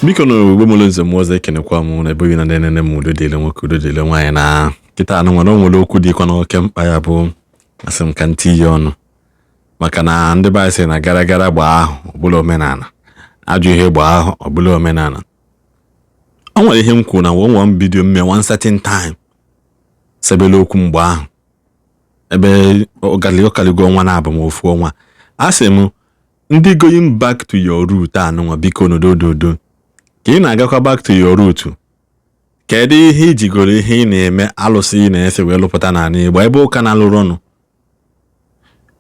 Biko na ogbe mụlụ nze m ọzọ, ekenekwa m na ebe na na-enene m. Udo dịle nwoke, udo dịle nwaanyị. Na kịta anụ nwere o nwere okwu dịkwa n'oke mkpa, ya bụ asị m ka ntị ya ọnụ, maka na ndị be anyị sị na gara gara gbaa ahụ ọbụla omenala, ajọ ihe gbaa ahụ ọbụla omenala. O nwere ihe m kwuru na one one video mme one certain time sebele okwu mgbe ahụ, ebe ọkaligo ọnwa na-abụ m ofu ọnwa. A sị m ndị going back to your root anụnwa, biko n'odododo ka ị na-agakwa back to your root. Kedu ihe ijigoro ihe ị na-eme alụsị ị na-efe wee lụpụta n'ala Igbo, ebe ụka na-alụrụ ọnụ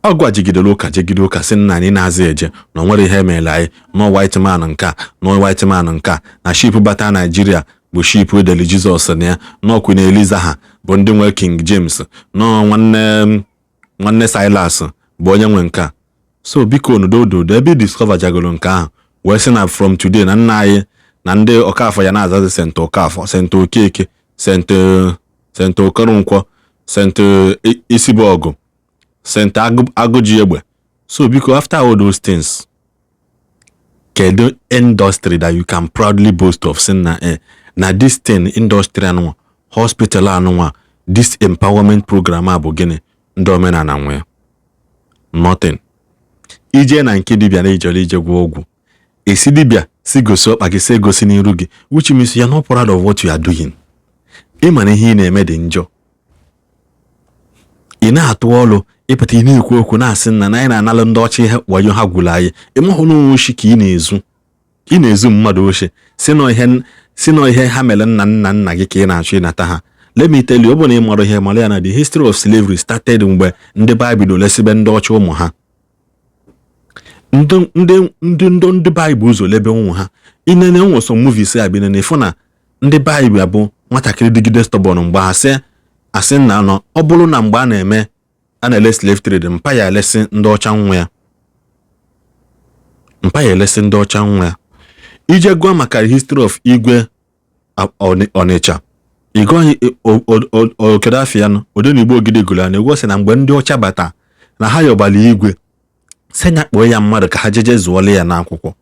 ọgụ a jigidere ụka, jegide ụka, sị nna anyị na-azụ eje na o nwere ihe emere anyị nọ white man nke a, nọ white man nke a, na ship bata Naijiria bụ ship edeli Jizọs na ya, nọ Queen Eliza ha bụ ndị nwe King James, nọ nwanne nwanne Silas bụ onye nwe nke a. So biko n'udododo, ebe discover jagoro nke ahụ wee sị na from today na nna anyị na ndị Ọkafọ ya na-azazi Saint Ọkafọ, Saint Okeke, Saint Okoronkwo, Saint Isibọgụ, Saint Agụji Egbe. So biko, after all those things, kedu industry that you can proudly boast of, sị na na this thing, industry anụnwa, hospital anụnwa, this empowerment program a bụ gịnị ndị omenala nwee? Nothing. Ije na nke dibịa na ijere ije gwọ ọgwụ, esi dibịa si gosi ọkpa gị, si egosi n'iru gị, which means you are not proud of what you are doing. Ị ma na ihe ị na-eme dị njọ. Ị na-atụ ọlụ ịpụta, ị na-ekwu okwu na-asị nna na anyị na-analụ ndị ọcha ihe wayo ha gwụrụ anyị. Ịmahụ na oshi ka ị na-ezu, ị na-ezu mmadụ oshi, si nọ ihe ha mere nna nna nna gị ka ị na-achọ ịnata ha. Let me tell you, ọ bụ na ị mara ihe mara ya na the history of slavery started mgbe ndị Baịbụl lesibe ndị ọcha ụmụ ha, ndị ndị ndị ndị ndị Baịbụl ụzọ lebe ụmụ ha. Inene nwe some movies a bi nene, ịfụ na ndị Baịbụl abụ nwatakịrị dịgide stubborn mgbe asị asị nna nọ. Ọ bụrụ na mgbe a na-eme a na-ele slave trade, mpa ya elesi ndị ọcha nwa ya, mpa ya elesi ndị ọcha nwa ya. Ije gụọ maka history of Igwe Ọnịcha, ịgụghị okedo afọ nọ Odenigbo Ogide gụrụ ya na egwu sị na mgbe ndị ọcha bata na ha yọbala igwe sị ya kpọọ ya mmadụ ka ha jeje zụọla ya n'akwụkwọ.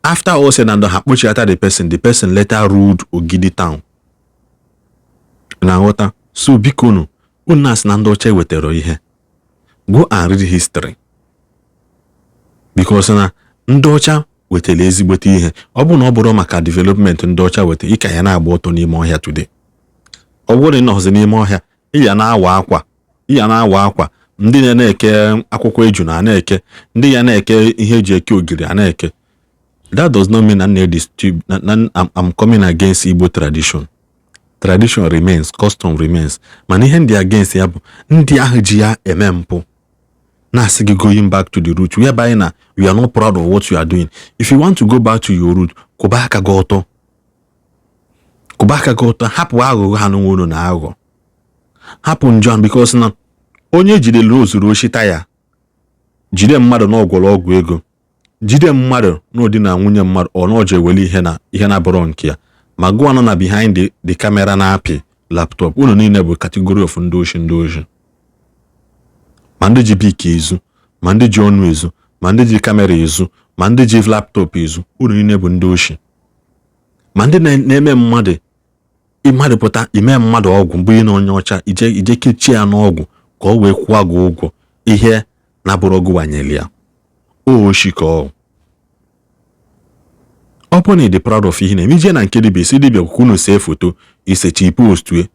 After all said and done, ha kpochiata the person, the person later ruled Ogidi town na nghọta. So biko nu, unu asị na ndị ọcha wetara ihe, go and read history, because na ndị ọcha wetara ezigbote ihe. Ọ bụrụ na ọ bụrụ maka development ndị ọcha weta, ịka ya na-agba ọtọ n'ime ọhịa today. Ọ bụrụ na ị nọzi n'ime ọhịa, ị ya na-awa akwa, ị ya na-awa akwa. Ndị na-eke akwụkwọ eju na na-eke, ndị ya na-eke ihe eji eke ogiri a na-eke. That does not mean na I'm coming against Igbo tradition. Tradition remains, custom remains, mana ihe ndị against ya bụ ndị ahụ ji ya eme mpụ, na-asị gị going back to the root, whereby na you are not proud of what you are doing. If you want to go back to your root, kwụba aka gị ọtọ, kwụba aka gị ọtọ, hapụ aghụghọ ha n'onwe unu na aghụghọ, hapụ njọ, because na onye jidere ozuru oshi taya, jide mmadụ na ọgwọrọ ọgwụ ego, jide mmadụ n'ụdị na nwunye mmadụ, ọ na ọjọ ewele ihe na ihe na-abụrọ nke ya, ma gụọ nọ na behind the camera na-apị laptop. Unu niile bụ category of ndị oshi, ndị oshi, ma ndị ji bik ezu, ma ndị ji ọnụ ezu, ma ndị ji camera ezu, ma ndị ji laptop ezu, unu niile bụ ndị oshi. Ma ndị na-eme mmadụ, mmadụ pụta ime mmadụ ọgwụ mbụ na onye ọcha ije ije kechie ya n'ọgwụ ka ọ wee kwụọ gị ụgwọ ihe na-abụrụ ọgụ wanyere ya oshi ka ọ bụrụ na ị dị proud of ihe na-eme. Ije na nke dibịa, isi dibịa ka unu see foto, isechi postue,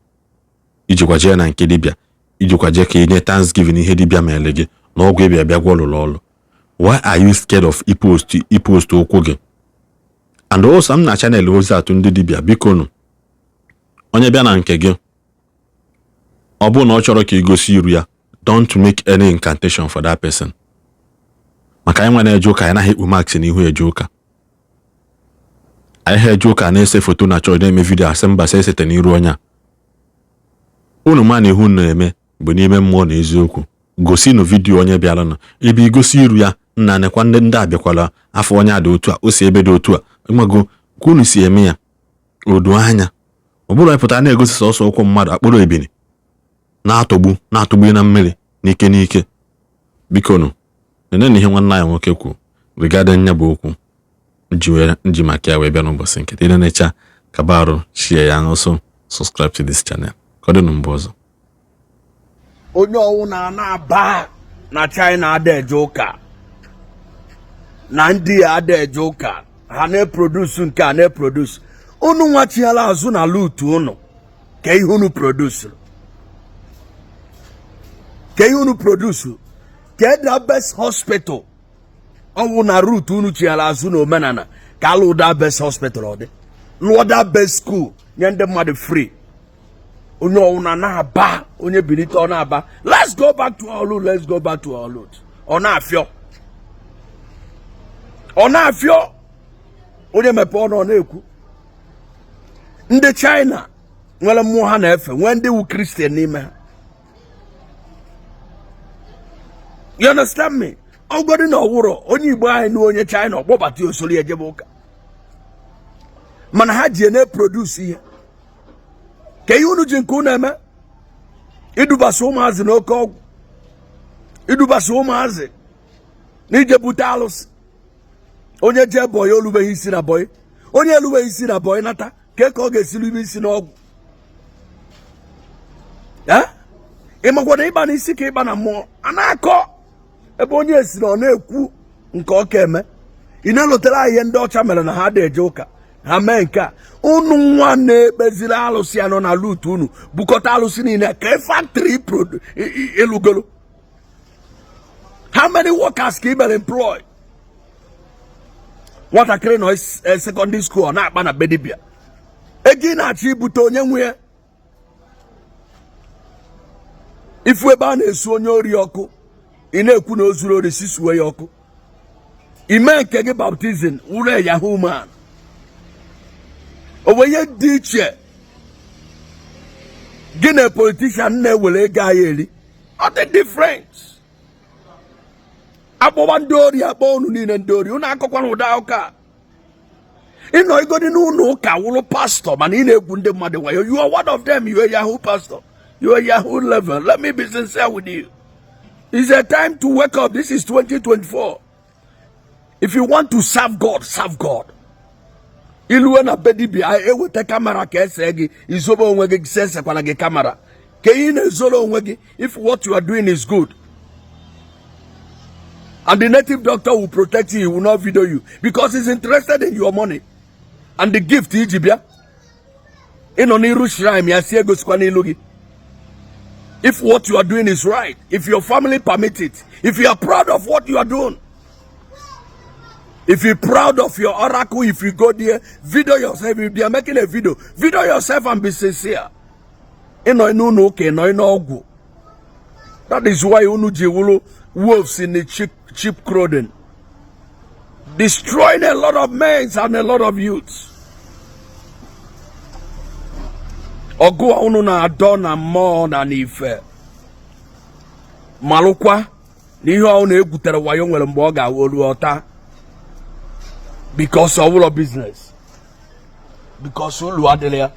ijikwa jee na nke dibịa, ijikwa jee ka inye thanksgiving ihe dibịa mere gị na ọgwụ ịbịa bịa gwọ lụrụ ọlụ. Why are you scared of ipost ụkwụ gị? And also m na channel ozi atụ ndị dibịa, biko nụ, onye bịa na nke gị, ọ bụrụ na ọ chọrọ ka ị gosi iru ya, don't make any incantation for that person. Maka anyị nwa na-eje ụka, anyị naghị ekpu mask n'ihu eje ụka. Anyị ha eje ụka na-ese foto na chọọchị, na-eme video, asị mba, sị esete n'iru onye a. Unu ma na ihu unu na-eme bụ n'ime mmụọ na eziokwu. Gosinụ video onye bịara nụ ebe igosi iru ya, nna nekwa ndị abịakwala afọ onye a dị otu a, o si ebe dị otu a. Ịmago ka unu si eme ya odo anya. Ọ bụrụ ịpụta na-egosi sọsọ ụkwụ mmadụ akpụrụ ebini na-atọgbu na-atọgbu na mmiri n'ike n'ike. Biko nụ, nene na ihe nwanne anyị nwoke kwuru regarding ya bụ okwu. Nji wee nji maka ya wee bịa n'ụbọchị nke taa. Ị na-echa kaba arụ share ya and also subscribe to this channel. Ka ọ dị na mgbe ọzọ. Onye ọwụ na na-aba na China ada eje ụka, na ndị a ada eje ụka, ha na-eproduce nke a na-eproduce. Unu nwachiala azụ na root unu ka ihe unu produce, ka ihe unu produce, ka the best hospital ọwụ na root unu chiala azụ na omenala ka alụ the best hospital, ọ dị lụọ the best school nye ndị mmadụ free. Onye ọwụna na-aba, onye bilite ọ na-aba, "Let's go back to our root, let's go back to our root." Ọ na-afịọ, ọ na-afịọ. Onye mepe ọnụ, ọ na-ekwu. Ndị China nwere mmụọ ha na-efe, nwee ndị wu Christian n'ime ha. You understand me? Ọgọdị na ọwụrọ onye Igbo anyị na onye China ọkpọbata osoro ya ejebe ụka, mana ha ji na-eproduce ihe. Ka ihe unu ji nke unu eme, idubasa ụmụazị n'oke ọgwụ, idubasa ụmụazị na ije bute alụsị. Onye jee bọyị olubeghị isi na bọyị, onye elubeghị isi na bọyị nata ka ọ ga-esi lube isi n'ọgwụ. Ị makwa na ịba n'isi ka ịba na mmụọ a na-akọ ebe onye si na ọ na-ekwu nke ọ ka eme. Ị na-elotere anyị ihe ndị ọcha mere na ha dị eje ụka, ha mee nke a. Unu nwa na-ekpeziri alụsị anọ na root unu, bukọta alụsị niile ka factory elugolo. How many workers ka ị mere employ? Nwatakịrị nọ secondary school, ọ na-akpa na be dibịa. Ego ị na-achọ ibute, onye nwe ya? Ifu ebe a na-esu onye ori ọkụ, ị na-ekwu na o zuru ori, si suwe ya ọkụ. Ime nke gị baptism wụrụ yahoo man. O nwere ihe dị iche gị na politician na-ewere ego anyị eri? Ọ dị different. Akpọwa ndị ori, akpọ unu niile ndị ori. Unu akọkwana ụda ụka. Ịnọ igodi n'ụlọ ụka wụrụ pastọ, mana ị na-egwu ndị mmadụ wayo. You are one of them. You are yahoo pastor, you are yahoo level. Let me be sincere with you. It's a time to wake up. This is 2024. If you want to serve God, serve God. Iluwe na be dibịa, eweta camera ka ese gị, izobe onwe gị, se esekwana gị camera ka ị na-ezoro onwe gị. If what you are doing is good and the native doctor will protect you, he will not video you because he's interested in your money and the gift iji bịa. Ịnọ n'iru shrine ya si egosikwa n'ilu gị. If what you are doing is right, if your family permit it, if you are proud of what you are doing, if you're proud of your oracle, if you go there, video yourself. If they are making a video, video yourself and be sincere. Ịnọ n'ụlọ ụka, ịnọ n'ọgwụ. That is why unu ji wụrụ wolves in the cheap clothing, destroying a lot of men and a lot of youths. Ọgụ a unu na-adọ na mmụọ na n'ife, malụkwa na ihe ọ na-egwutere wayo nwere mgbe ọ ga-awụ olu ọta, because ọ wụlọ business, because ụlọ adịrị ya,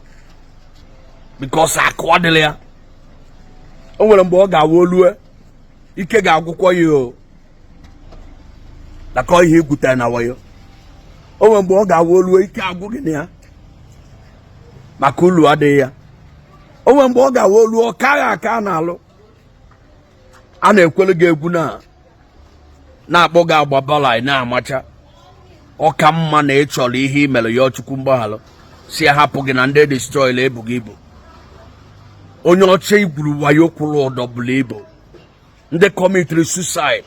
because akụ adịrị ya. O nwere mgbe ọ ga-awụ olue, ike ga-agwụkwọ ya o nakọ ihe egwutere na wayo. O nwere mgbe ọ ga-awụ olue, ike agwụ gị na ya maka ụlọ adịghị ya. O nwere mgbe ọ ga-awụ olu, ọ kaghị aka na-alụ a na-ekwelu gị egwu na na-akpọ gị agbabala na-amacha. Ọka mma na ị chọrọ ihe i mere ya Chukwu mgbaghalụ, si ya hapụ gị na ndị destroy ebu gị ibu. Onye ọcha igwuru wayo kwụrụ ụdọ bụrụ ibu, ndị committed suicide.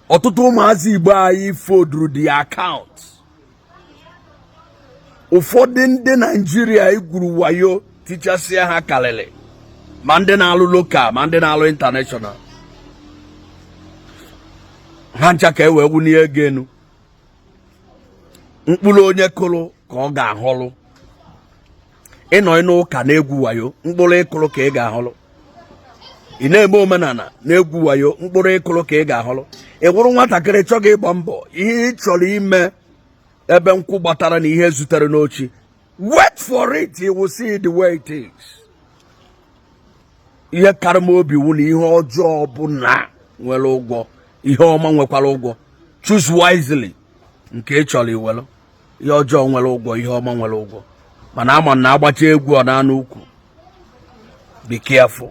Ọtụtụ ụmụazị Igbo anyị foduru the account. Ụfọdụ ndị Naijiria igwuru wayo tichasịa ha karịrị, ma ndị na-alụ local ma ndị na-alụ international. Ha ncha ka e wee wunie ego enu. Mkpụrụ onye kụrụ ka ọ ga-ahọlụ. Ịnọ n'ụka na-egwu wayo, mkpụrụ ịkụrụ ka ị ga-ahọlụ. Ị na-eme omenala na-egwu wayo, mkpụrụ ịkụrụ ka ị ga-ahọlụ. Ị wụrụ nwatakịrị chọghị ịgba mbọ, ihe ị chọrọ ime ebe nkwụ gbatara na ihe zutere n'ochi, wait for it, you will see the way it is. Ihe karị m obi wụ na ihe ọjọọ bụ na nwere ụgwọ, ihe ọma nwekwara ụgwọ. Choose wisely. Nke ị chọrọ iwelu. Ihe ọjọọ nwere ụgwọ, ihe ọma nwere ụgwọ, mana ama na agbacha egwu ọ na-anụ ukwu. Be careful.